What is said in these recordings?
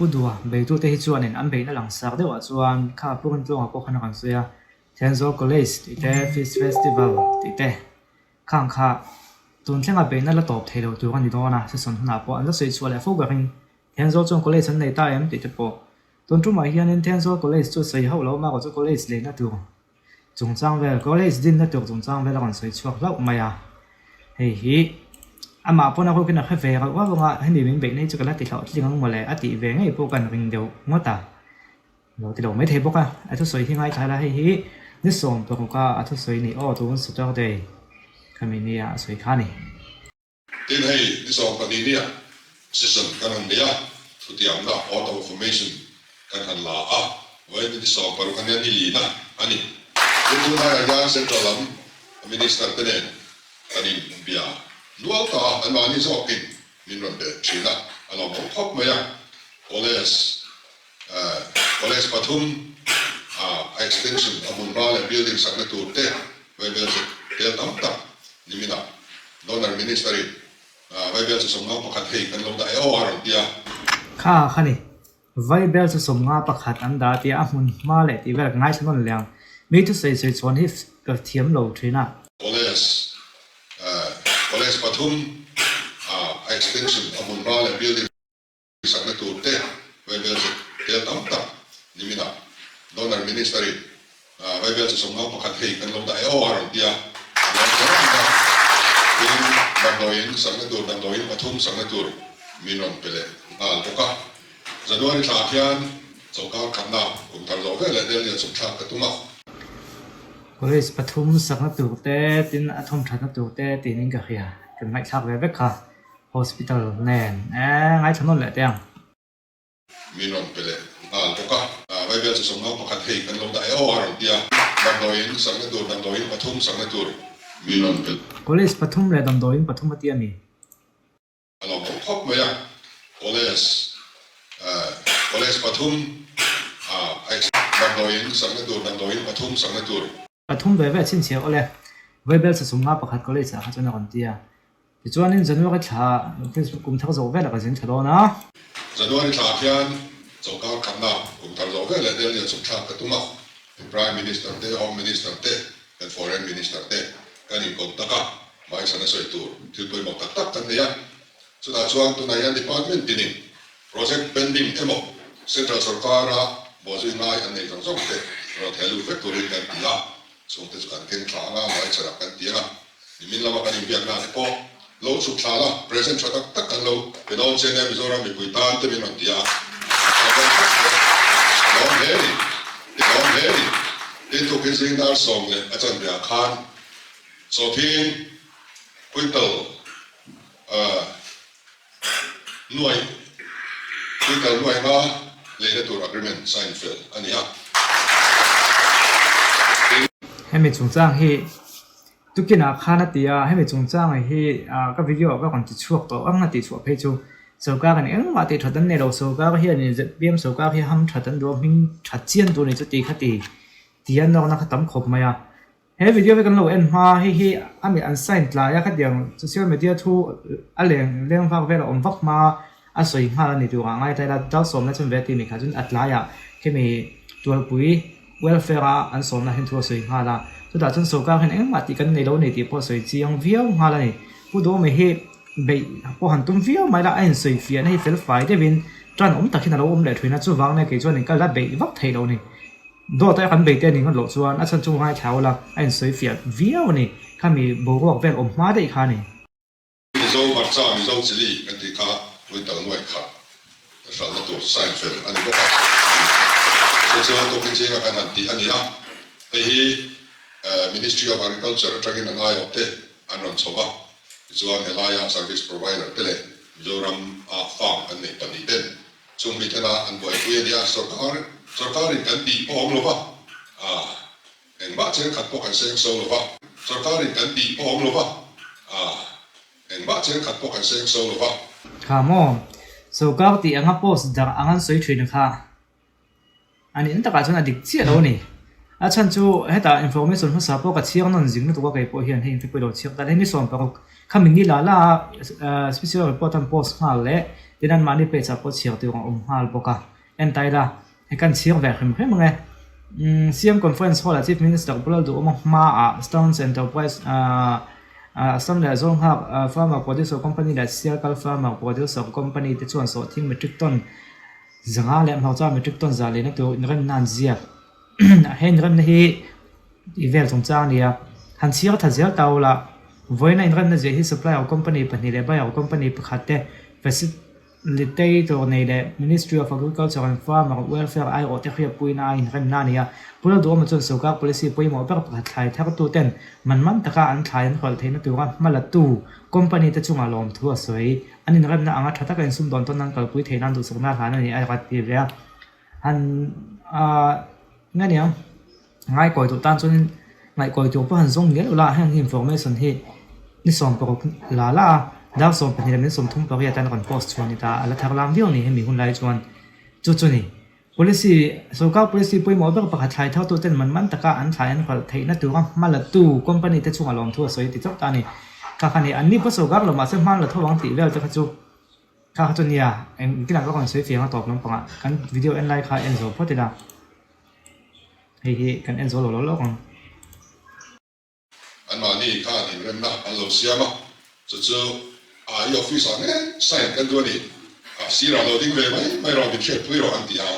Pu Dua beitute hi chuanin an beihna langsar deuhah chuan kha Pu Rintluanga pawh khan a rawn sawi a, Thenzawl College tih te, Fish Festival tih te khang kha tun thlenga beihna la tawp thei lo tur a ni dawn a, session hunah pawh an la sawi chhuah leh fo ka ring. Thenzawl chuan college an nei ta em tih te pawh tun tumah hianin Thenzawl College chu sawi hauh lo mah erawh chu college leina tur Chungchang vel, College dinna tur chungchang vel a rawn sawi chhuak hlauh mai a, hei hi amah pawn a rukin a hre ve rauh rauh ang a, hemi min beihna hi chu ka la ti hlauh tling ang mawle a tih ve ngei pawh kan ring deuh ngawt a, lo ti lo maithei bawk a, a thusawi hi ngaithla ila hei hi ni 16 a a thusawi ni aw tun Saturday khami nia a sawi kha a ni. Tin hei ni 12 nia session kan han nei a, thutiamna, oath of affirmation, kan han la a, vawiin ni 16 ania ni lina a ni. Tin tunlaiah hian Central lam Minister te nen kan inbia nual ta a, anmahni zawkin min rawn be thin a, a lawmawm khawp mai a. College College pathum a extension a hmunhma leh building sakna tur te vaibelchhe tel tam tak niminah Donor Minister in vaibelchhe 51 hei kan lo dah e aw a rawn ti a. Kha kha ni, vaibelchhe 51 an dah tia a hmunhma leh tih vel ka ngaithla nawn leh ang. Mi thusawi sawi chhawn hi ka thiam lo thin a. College College pathum a extension a hmunhma leh building Sakna tur te vaibelchhe tel tam tak niminah Donor Minister in vaibelchhe 51 hei kan lo dah e aw a rawn ti a, a lawm kher ang a, tin damdawiin sakna tur damdawiin pathum sakna tur min rawn pe leh nghal bawk a. January thla ah khian chawlhkar khatna kum thar zawh veleh Delhi a chhuk thlak ka tum a. College pathum sakna tur te tin a thawmthatna tur te tiin ka hria, kan ngaihthlak ve vek kha. Hospital nen e ngaithla nawn leh teh ang. Min rawn pe leh nghal bawk a. Vaibelchhe 51 hei kan lo dah e aw a rawn ti a. Damdawiin sakna tur damdawiin pathum sakna tur min rawn pe. College pathum leh damdawiin pathum a ti a mi? A lawmawm khawp mai a. College college pathum a damdawiin sakna tur damdawiin pathum sakna tur. Pathum ve ve chhinchhiah aw le. Vaibelchhe 51 college ah kha chuan a rawn ti a. Tichuanin January thla Facebook kum thar zawh velah ka zin thla dawn a. January thla ah khian chawlhkar khatna kum thar zawh veleh Delhi a chhuk thlak ka tum a. Prime Minister te, Home Minister te, kan Foreign Minister te kan in contact a, hmaisana sawi tur thil pawimawh tak tak kan nei a. Chutah chuan tunah hian department tinin project pending emaw central sorkara bawhzui ngai an neih zawng zawng te rawn theh lut vek turin kan ti a, chhungte chu kan keng thla anga hmaichhanah kan ti anga nimin lama kan inbiakna te pawh lo chhuk thla la present tha tak tak kan lo pe dawn che nia Mizoram mipui tan te min rawn ti a, a tha dawn khawp mai a, lawm hle ni, lawm hle ni. Tin tukin zing dar sawm leh a chanve ah khan sawhthing quintal Nuai, Twitter nuai hma leina tur agreement sign fel a ni a. Tin. Hemi chungchang hi tukinah khan a ti a, hemi chungchang hi ka video ah ka rawn ti chhuak tawh ang a tih chhuah phei chu sorkar in engmah tih that an nei lo, sorkar hian in zpm sorkar hi ham that an duh a, hming that chian tur a ni chu tih kha ti ti a nawrna kha tam khawp mai a. He video hi kan lo en hma hei hi a mi an sign tlai a khatiang social media thu a leng leng vak vel a awm vak hma a sawi nghal a ni tur ah ngai ta ila dal sawmna chhun ve a ti mi kha chuan a tlaiah khemi tualpui welfare a an sawmna hian thu a sawi nghal a chutah chuan sorkar hian engmah tih kan nei lo a ni tih pawh a sawi chiang viau nghal a ni Pu Dawmi hi beih pawh han tum viau mai la a insawi fiahna hi fel fai deuhin tan awm tak hian a lo awm leh thin a chuvang nia kei chuan in kal a beih vak theih loh a ni. Dawt a kan beite a ni ngawt loh chuan a chhan chu ngaithla ula a insawi fiah viau a ni. Khami boruak vel awm hma daih kha a ni. Mizo hmarcha, Mizo chili kan tih kha Winter nuai khat hralhna tur sign fel a ni bawk a. Chu chu tukin zinga kan han tih a ni a. Hei hi Ministry of Agriculture atangin an aiawh te an rawn chho va. Tichuan helaia service provider te leh Mizoram a farm kan neih pahnih ten Chung mi thena an buaipui a nia, sorkar sorkarin kan tih pawh awm lo va, ah engmah cheng khat pawh kan seng so lo va, sorkarin kan tih pawh awm lo va, ah engmah cheng khat pawh kan seng so lo va. Kha maw? Sorkar tih anga post darh ang an sawi thin kha a nih na takah chuan a dik chiah lo a ni. A chhan chu hetah information hmasa pawh ka chhiar nawn zing lutuk a kei pawh hian hei te pawh i lo chhiar ta le. Hei ni 16 kha min ni la la a special report an post nghal leh. Tin anmahni page ah pawh chhiar tur a awm nghal bawk a. En ta ila hei kan chhiar ve hrim hrim ang e. Umm CM Conference Hall ah Chief Minister Pu Lalduhawma hmaah Stones Enterprise ahh Assam leh Zawlnghak Farmer Producer Company leh Sialkal Farmer Producer Company te chuan sawhthing metric ton 500 leh hmawcha metric ton 100 lehna tur inremna an ziak. He inremna hi i vel chungchang a ni a, han chhiar tha zel ta ula, vawiina inremna ziah hi supplier company pahnih leh buyer company pakhat te facilitator nei leh Ministry of Agriculture and Farmer Welfare aiawh te hriatpuina a inremna a ni a. Pu Lalduhawma chuan sorkar policy pawimawh ber pakhat thlai thartu ten man man taka an thlai an hawlh theihna tura hmalatu company te chungah lawmthu a sawi. An inremna anga tha taka insumdawn tawn an kalpui theih nan duhsakna hlan a ni a ti ve a. Han ah nge niang ngaikawi duh tan chuanin ngaihkawi tur pawh han zawng mial ula heng hi information hi ni 16 la la a dar 12 leh min 38 atan rawn post chhuah a ni ta a la thar lam viau a ni hemi hun lai chuan chu chu ni policy sorkar policy pawimawh ber pakhat thlai thar tuten man man taka an thlai an hralh theihna tura hma la tu company te chungah lawmthu a sawi ti chauh ta a ni kha kha ni an ni pawh sorkar lo mahse hman la tho ang tih vel te kha chu. Kha kha chu nia, engtin ah ka rawn sawi fiang a tawp lampangah kan video en lai kha en zo phawt ila, hei hi kan en zo lo lo lawk ang. Anmahni khan inremna an lo siam a, chu chu ai office ah ngei sign kan duh a ni, a sirah lo ding ve mai mai rawh min hriatpui rawh an ti a,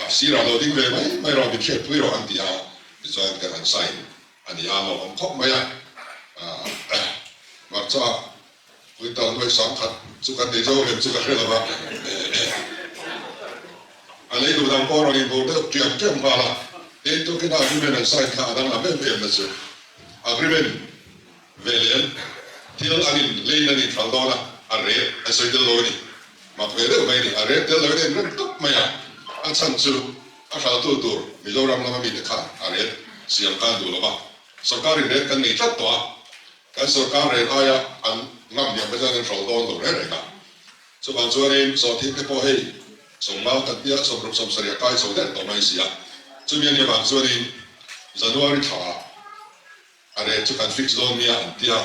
a sirah lo ding ve mai mai rawh min hriatpui rawh an ti a, tichuan kan han sign a ni a, lawmawm khawp mai a, hmarcha Quintal nuai 10,000 chu kan nei zo rem chu ka hre lo va, a lei duh dang pawh rawn inbur deuh tiam tiam nghal a, tin tukin agreement an sign kha a danglam em em na chu agreement ve lem thil an in leiin an inhralh dawn a, a rep an sawi tel lo a ni, mak ve deuh mai a ni, a rep tel loin a inrem tawp mai a, a chhan chu a hralhtu tur Mizoram lama mite khan a rep siam khan duh lo va, sorkarin rep kan nei tlat tawh a. Kan sorkar reng aia an ngam liam kha chuan an hralh dawn lo reng reng a. Chuvang chuanin sawhthing te pawh hei sawmnga kan tia 60 70 a kai chho der tawh mai si a. Chumi a nih avang chuanin January thla a rate chu kan fix dawn nia an tia.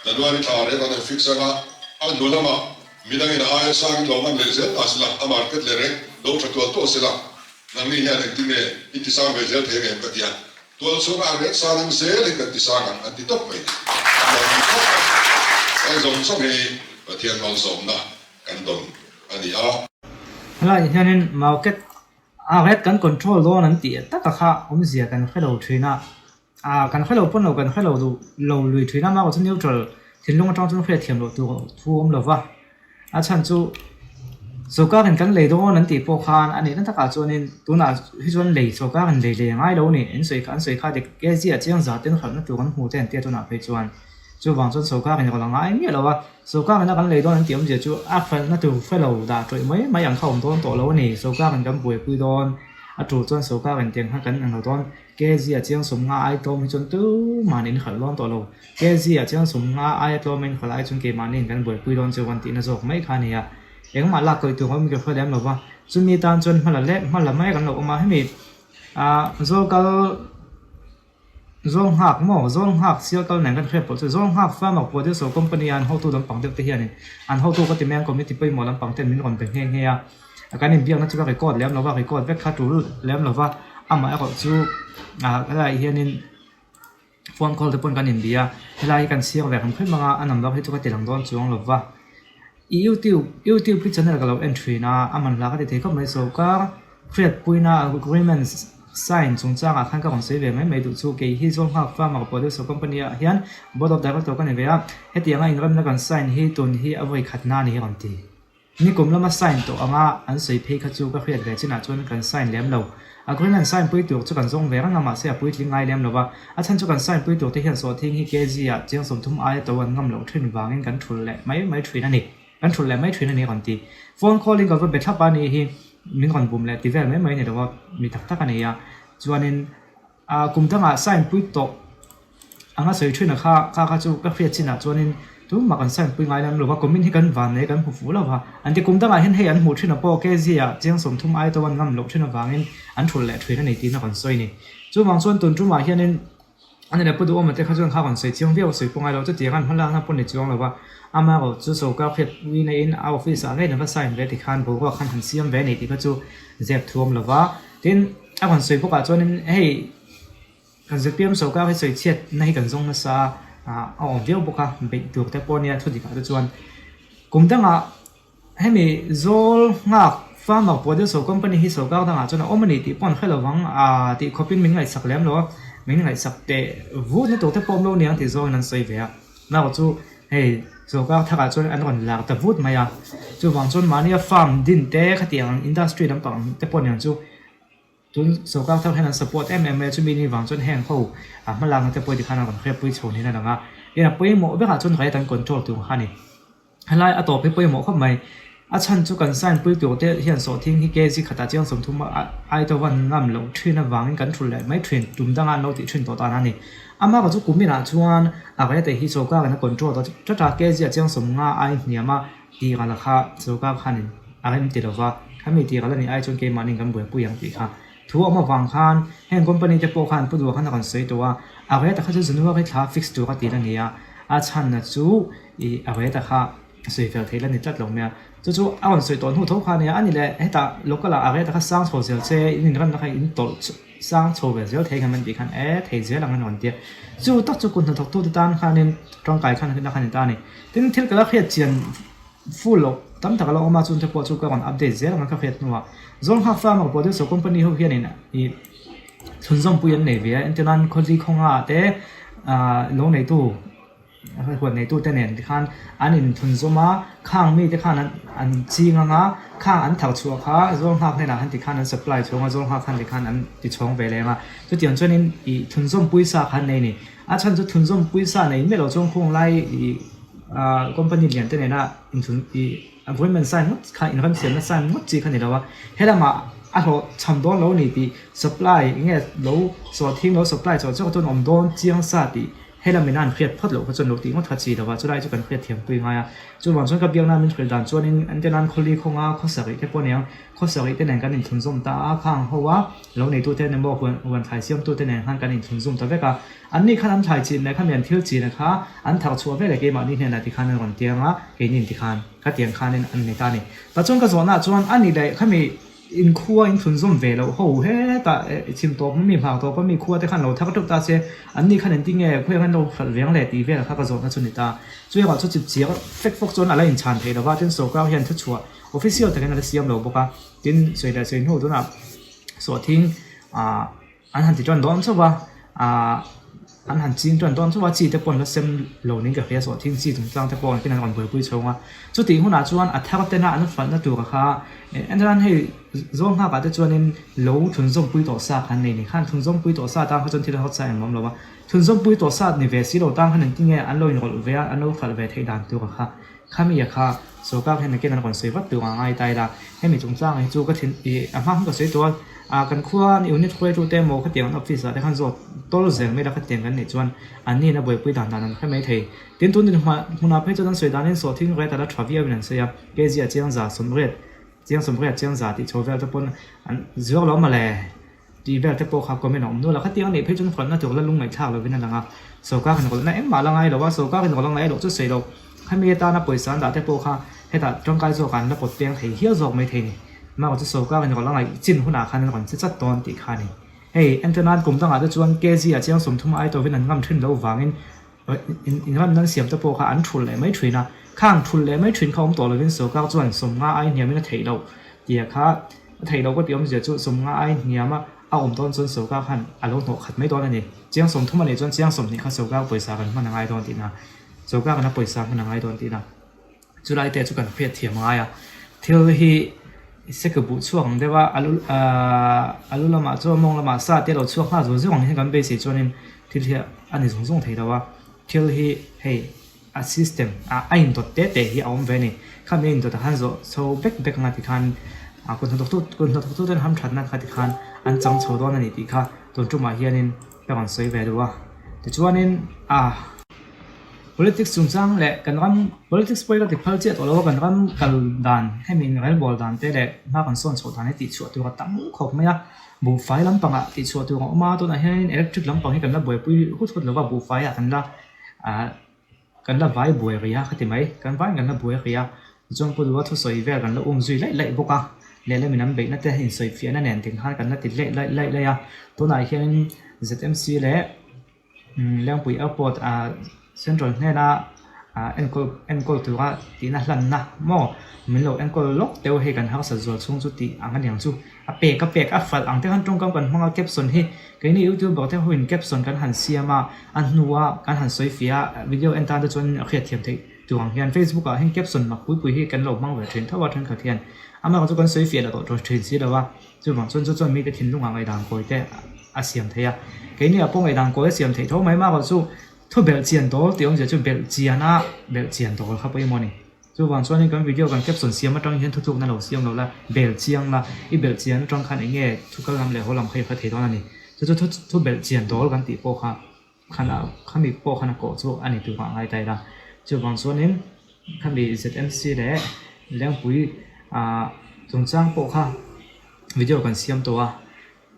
January thla a rate an han fix anga a hnu lamah midangin a aia sangin lo ngam leh zel ta sela, a market leh reng lo tha tual tual sela, nangni hian engtin nge i ti sang ve zel thei ang em ka tia. Tual chhung a rek san ang zel in kan ti sang ang an ti tawp mai ni. A lo ni khawp a, heng zawng zawng hi Pathian malsawmna kan dawn a ni a. Helaiah hianin market a rate kan control dawn an tih taka kha awmzia kan hre lo thin a, ah kan hre lo pawn lo kan hre lo duh lo lui thin a, amaherawhchu chu neutral thinlung atang chuan hriatthiam loh tur thu a awm lo va. A chhan chu sawrkarin kan lei dawn an tih pawh khan a nihna takah chuanin tunah hi chuan lei sawrkarin lei lei a ngai lo a ni. An sawi kha an sawi kha dik kg ah chiang zah ten hralhna tur an hmu te an tia tunah phei chuan chuvang chuan sawrkarin rawlh a ngai miah lo a. Sawrkarin a kan lei dawn an tih awmzia chu a hralhna tur hre lo dah tawih mai mai ang kha awm dawn tawh lo a ni. Sawrkarin kan buaipui dawn a tul chuan sawrkarin tiang kha kan ang lo dawn. Kg ah chiang 50 ai tlawm hi chuan tumah in hralh dawn tawh lo. Kg ah chiang 50 aia tlawm in hralh ai chuan keimahni in kan buaipui dawn chu kan tihna zawk mai kha a ni a. Engmah lak kawih tur awm ka hre lem lo va, chumi tan chuan hma la leh hma la mai kan lo awm a. Hemi ah zawl kal zawl nghak maw zawl nghak sial kal nen kan hriat pawh chu zawl nghak farmer producer company a an hotu lampang deuh te hianin an hotu ka ti mai ang committee pawimawh lampang ten min rawn be nghe nghe a. Kan inbiakna chu ka record lem lo va, record vek kha tul lem lo va, amah erawh chu ah helaiah hianin phone call te pawn kan inbia a, helai hi kan chhiar ve hrim hrim ang a, a number hi chu ka ti lang dawn chuang lo va. I youtube youtube hi channel ka lo en thin a, a man hla ka ti thei khawp mai sawrkar hriatpuina agreement sign chungchangah khan ka rawn sawi ve mai mai duh chu kei hi Zawlnghak Farmer Producer Company ah hian board of director ka ni ve a, hetianga inremna kan sign hi tun hi a vawi khatna a ni hi rawn ti. Nikum lama sign tawh anga an sawi phei kha chu ka hriat ve chinah chuan kan sign lem lo. Agreement sign pui tur chu kan zawng ve reng a mahse a puitling ngai lem lo va. A chhan chu kan sign pui tur te hian sawhthing hi kg ah chiang 30 aia to an ngam loh thin vangin kan thul leh mai mai thin a ni. Kan thul leh mai thin a ni a rawn ti. Phone call in ka va be thlap a ni hi min rawn bum leh ti vel mai mai ni lo a mi tak tak a ni a. Chuanin A kum dangah sign pui tawh anga sawi thin a kha kha kha chu ka hriat chinah chuanin tumah kan sign pui ngai lem lo va, kumin hi kan van nei kan hmu fuh lo va, an ti kum dangah hian hei an hmuh thin a pawh kg ah chiang 30 ai to an ngam loh thin avangin an thulh leh thin a ni tiin a rawn sawi a ni. Chuvang chuan tun tumah hianin. A ni le Pu Duhawma te kha chuan kha rawn sawi chiang viau a sawi pawh ngai lo chutiang an hmalakna pawh ni chuang lo va, amaherawh chu sawrkar hriat pui naiin a office ah ngei lova sign ve tikhan boruak khan han siam ve a ni tih kha chu zep thuam lo va. Tin, a rawn sawi bawkah chuanin hei kan zpm sawrkar hi sawi chhiatna hi kan zawng nasa a awm viau bawk a, beih tur te pawh nia thu dikah te chuan kum dangah Hemi zawl nghak farmer producer company hi sorkar dangah chuan a awm a ni tih pawh an hre lo vang a tih khawpin min ngaihsak lem lo a, min ngaihsak teh vut na tur te pawh awm lo niang tih zawngin an sawi ve a. Narawh chu hei sorkar tharah chuan an rawn lar ta vut mai a, chuvang chuan mahnia farm din te khatiang industry lampang te pawh niang chu Tun sorkar thar hian an support em em mai a, chumi ni vang chuan heng ho a hmalakna te pawh tikhan an rawn hriatpui chho niin a lang a, tin a pawimawh berah chuan rate an control tur kha a ni. Helai a tawp hi pawimawh khawp mai, a chhan chu kan sign pui tur te hian sawhthing hi kg khatah chiang 30 ai to van ngam loh thin avangin kan thul leh mai thin, tum danga an lo tih thin tawh tan a ni. Amaherawhchu chu kum inah chuan a rate hi sorkar in a control ta tlat a, kg ah chiang 50 ai hniam a, Tih ral kha sorkar khanin a rem ti lova, khami tih ral a nih ai chuan keimahni kan buaipui ang tih kha thu a awm avang khan heng company te pawh khan pu duh khan a rawn sawi tawh a, a rate kha chu January thla fix tur a tih a ni a, a chhanna chu ih a rate kha sawi fel theih la ni tlat lo mai a, chu chu a rawn sawi tawh hnu tho kha a nia, a ni leh hetah local ah a rate kha sang chho zel che in inranna kha in tawlh sang chho ve zel thei ang an tih khan e thei zel ang an rawn ti a, chu tak chu kut hnathawktute tan khanin tangkai khan a khan ni ta a ni. Tin, thil ka la hriat chian full loh tam tak a la awm a, chungte pawh chu ka rawn update zel ang a ka hriat hnuah. Zawlnghak Farmer Producer Company ho hianin ih chhunzawmpui an nei ve a, entirnan Khawli khawnga ah te ah lo neitu huan neitu te nen tikhan an inthunzawm a, khang mite khan an an ching ang a, khang an thar chhuah kha Zawlnghak hnenah khan tikhan an supply chhawng a, Zawlnghak khan tikhan an ti chhawng ve leng a, chutiang chuanin ih thunzawmpui sa kha an nei a ni. A chhan chu thunzawm puisa nei miah lo chuan khung lai ih ah company lian te nena inthun ih agreement sign ngawt kha inremsiamna sign ngawt chi kha ni lo a, helamah a hlawh chhan dawn lo a ni tih supply eng nge lo sawhthing lo supply chawh chawk chuan awm dawn chiang sa tih helamin a an hriat phawt loh kha chuan lo tih ngawt kha chi lo va chulai chu kan hriat thiam pui ngai a, chuvang chuan ka biakna min hrilh dan chuanin entirnan khawli khawnga khawsarih te pawh a ni ang khawsarih te nen kan inthunzawm ta a khang ho a. Lo neitute nen emaw huan huan thlai siamtute nen khan kan inthlunzum ta vek a. Anni khan an thlai chin leh khami an thil chin a kha an thar chhuah veleh keimahni hnenah tikhan an rawn tiang a, keini tikhan ka tiang khanin an nei ta a ni. Tah chuan ka zawhnaah chuan a ni leh khami inkhua inthlunzawm ve loh ho hetah chhim tawp mi hmar tawp a mi khua te khan lo thar teuh ta se anni khan engtin nge khawiah khan lo hralh veng leh tih vel kha ka zawhna chu ni ta. Chu erawh chu chip chiar fek fawk chuan a la inchhan thei lova tin sorkar hian thuchhuah official takin a la siam lo bawk a. Tin sawi leh sawi hnu tunah sawhthing ah an han ti tan dawn chauh va ah an han ching tan dawn chauh va chi te pawh an la sem lo niin ka hria sawhthing chi chungchang te pawh an rawn buaipui chhawng a chutih hunah chuan a thar tena an falhna tur kha entirnan hei zawl nghakah te chuanin lo thunzawm pui tawh sa kha an nei a ni khan thunzawm pui tawh sa tan kha chuan thil hawt sa engmah awm lo va thunzawm pui tawh sa ni ve si lo tan khan engtinge an lo inrawlh ve a an lo hralh ve theih dan tur kha. Khami a kha sorkar hian nakin an rawn sawi vat tur ang a ngai ta ila, hemi chungchang hi chu ka thin ih a hma khan ka sawi tawh a, ah kan khua unit hruaitute emaw khatiang an office ah te khan zawt tawl zel mai la khatiang kan neih chuan an ni in a buaipui dan dan an hre mai thei. Tin tun din hmunah phei chuan an sawi danin sawhthing ret a la tha viau in an sawi a, kg a chiang za sawmriat chiang sawmriat chiang za tih chho vel te pawn an zuar lo mawle. Tih vel te pawh kha comment a awm nual a, khatiang a nih phei chuan rawlhna tur la lungngaihthlak lovin a lang a, sorkar in rawlhna engmah la ngai lo a, sorkar in rawlh a ngaih loh chu sawi loh, khami atana pawisa an dah te pawh kha hetah tangkai zawk ah an la pawt peng thei hial zawk mai thei ni, amaherawhchu chu sorkar in rawlh a ngaih chin hunah khan an rawn che chat dawn tih kha a ni. Hei entirnan kum dangah te chuan kg ah chiang 30 ai tovin an ngam thin lo vangin inram nan siam te pawh kha an thulh leh mai thin a, khang thulh leh mai thin kha awm tawh lovin sorkar chuan 50 ai hniamin a theih loh tih kha a theih loh ka tih awmzia chu 50 ai hniam a a awm dawn chuan sorkar khan a lo hnawh khat mai dawn a ni. Chiang 30 a nih chuan chiang 20 kha sorkar pawisa kan hman a ngai dawn tihna, sorkar in a pawisa hman a ngai dawn tihna. Chulai te chu kan hriat thiam ngai a, thil hi seka buh chhuak ang deuh a, alu ahh alu lamah chuan mawng lamah sa te a lo chhuak nghal zung zung ang hian kan beisei chuanin thil hi a ni zung zung thei lo a, thil hi hei a system ah a indawt te te hi a awm ve a ni, khami a indawt ah khan zawh chho bek bek anga tikhan ah kut hnathawk tu kut hnathawk tu ten hamthatna kha tikhan an chang chho dawn a ni tih kha. Tun tumah hianin ka rawn sawi ve duh a, tichuanin ah. Politics chungchang leh kan ram politics pawh hi ka ti phal chiah tawh lo a, kan ram kal dan hemi inrelbawl dan te leh hma kan sawn chhoh dan hi tih chhuah tur a tam khawp mai a, buhfai lampangah tih chhuah tur a awm a, tunah hianin electric lampang hi kan la buaipui hut hut lo va, buhfaiah kan la ah kan la vai buai rih a ka ti mai, kan vaiin kan la buai rih a, tichuan Pu Duha thusawi vel kan la um zui laih laih bawk a, lehlam in an beihna te insawifiahna nen ting khan kan la ti laih laih laih laih a, tunah hianin ZMC leh. Lengpui Airport ah Central hnena ah enkawl enkawl tura tihna hlanna maw min lo enkawl lawk deuh hei kan harsat zual chhung chu tih ang aniang chu a pek a pek a falh ang te khan tawngkam kan hmang a caption hi keini youtuber te hoin caption kan han siam a a hnua kan han sawi fiah a video en tan te chuan a hriat thiam theih tur ang hian Facebook ah hian caption mak pui pui hi kan lo hmang ve thin tho a thenkhat hian amaherawhchu chu kan sawi fiah leh tawh thin si lo a. Chuvang chuan chu chuan mite thinlungah ngaihdan kawi te a siam thei a, keini ah pawh ngaihdan kawi a siam theih tho mai mah chu thu belh chian dawl tih awmzia chu belh chian a belh chian dawl kha pawimawh a ni. Chuvang chuanin kan video kan caption siam atang hian thutlukna lo siam lo la, bel chiang la, i belh chian atang khan eng nge thu kal lam leh haw lam kha i hre thei dawn a ni. Chu chu thu thu belh chian dawl kan tih pawh kha khan a khami pawh khan a kawh chu a ni tur ah a ngai ta ila. Chuvang chuanin khami ZMC leh Lengpui ah chungchang pawh kha video kan siam tawh a,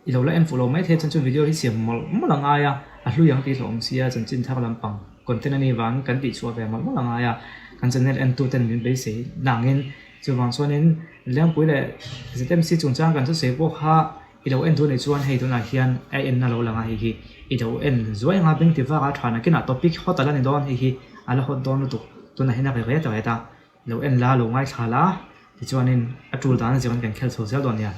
i lo la en fuh lo mai thei chuan chu video hi siam mawlh mawlh a ngai a, a hlui ang tih hlauhawm sia chanchin thar lampang content a nih vangin kan tih chhuah ve mawlh mawlh a ngai a, kan channel en tu ten min beisei nangin chuvang chuanin Lengpui leh ZMC chungchang kan thusawi pawh kha I lo en duh anih chuan hei tunah hian a enna lo lang a hei hi i lo en zuai anga beng ti vak a tha nakinah topic hot ala ni dawn hei hi ala hot dawn lutuk tunah hian a ri ret ret a lo en la lo ngaithla la tichuanin a tul dan a zirin kan khel chho zel dawn nia.